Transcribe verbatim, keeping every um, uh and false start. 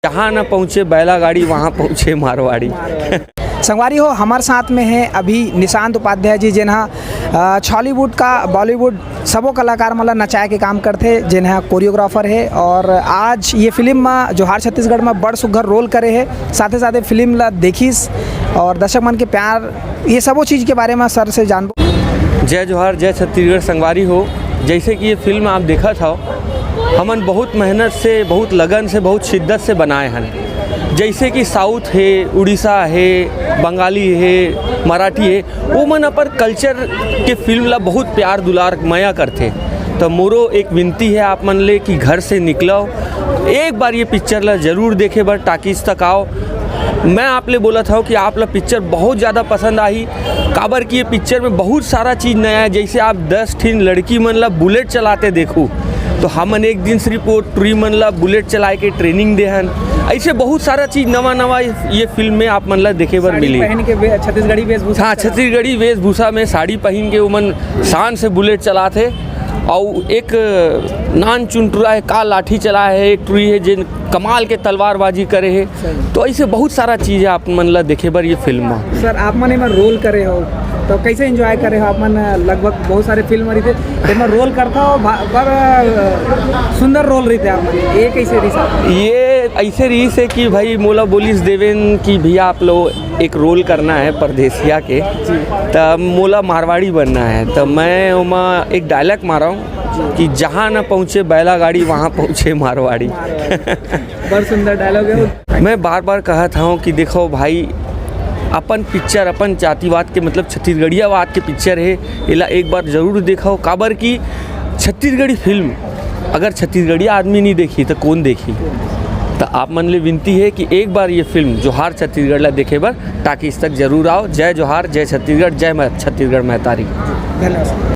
जहाँ न पहुँचे बैलागाड़ी, वहाँ पहुँचे मारवाड़ी। संगवारी हो, हमर साथ में है अभी निशांत उपाध्याय जी, जेन ह, अ, छॉलीवुड का बॉलीवुड सबो कलाकार मन ला नचाए के काम करथे, जेन ह कोरियोग्राफर है। और आज ये फिल्म में जोहार छत्तीसगढ़ में बड़ सुग्घर रोल करे है, साथे साथे फिल्म ला देखिस और दर्शक मन के प्यार, ये सबो चीज के बारे में सर से जानबो। जय जोहार, जय छत्तीसगढ़ संगवारी हो। जैसे कि ये फिल्म आप देखत हव, हमन बहुत मेहनत से, बहुत लगन से, बहुत शिद्दत से बनाए हन। जैसे कि साउथ हे, उड़ीसा हे, बंगाली हे, मराठी हे, वो मन अपन कल्चर के फिल्म ला बहुत प्यार दुलार मया करथे। तो मोरो एक विनती है आप मन ले कि घर से निकलो, एक बार ये पिक्चर ला जरूर देखे बर टाकीज तक आओ। मैं आप ले बोलत हव कि आप ला पिक्चर बहुत ज़्यादा पसंद आही, काबर कि ये पिक्चर में बहुत सारा चीज नया है। जैसे आप दस ठिन लड़की मन ला बुलेट चलाते देखू, तो हमन एक दिन सिर्फ वो टुरी मन ला बुलेट चलाए के ट्रेनिंग देहन। ऐसे बहुत सारा चीज नवा नवा ये फिल्म में आप मन ला देखे बर साड़ी मिली। पहन के वे-, छत्तीसगढ़ी वेशभूषा हाँ, चला। छत्तीसगढ़ी वेशभूषा में साड़ी पहन के उमन शान से बुलेट चलाथे। और एक नान चुनटुरा है, का लाठी चला है, एक टुरी है, जिन कमाल के तलवारबाजी करे है। सही। तो ऐसे बहुत सारा चीज है आप मन ला देखे बर ये फिल्म में। सर, आप मन एमा रोल करे हो, तो कैसे एंजॉय करे हो आप मन? लगभग बहुत सारे फिल्म रहिथे, एमा रोल करता हो, भा-, बड़ सुंदर रोल रहिथे आप मन। ये कैसे रही सर? ये ऐसे रही से कि भाई मोला बोलिस देवेन कि भैया आप लोग एक रोल करना है परदेसिया के, जी। त मोला मारवाड़ी बनना है, त मैं ओमा एक डायलॉग मारा हूँ कि जहाँ न पहुँचे बैलागाड़ी, वहाँ पहुँचे मारवाड़ी। बड़ सुंदर डायलॉग है। मैं बार बार कहत हूँ कि देखो भाई, अपन पिक्चर, अपन जातिवाद के, मतलब छत्तीसगढ़ियावाद के पिक्चर है, एला एक बार जरूर देखो, काबर कि छत्तीसगढ़ी फिल्म अगर छत्तीसगढ़िया आदमी नहीं देखी तो कौन देखी? तो आप मन ले विनती है कि एक बार ये फिल्म जोहार छत्तीसगढ़ ला देखे बर टाकीज तक जरूर आओ। जय जोहार, जय छत्तीसगढ़, जय मै-, छत्तीसगढ़ महतारी। धन्यवाद।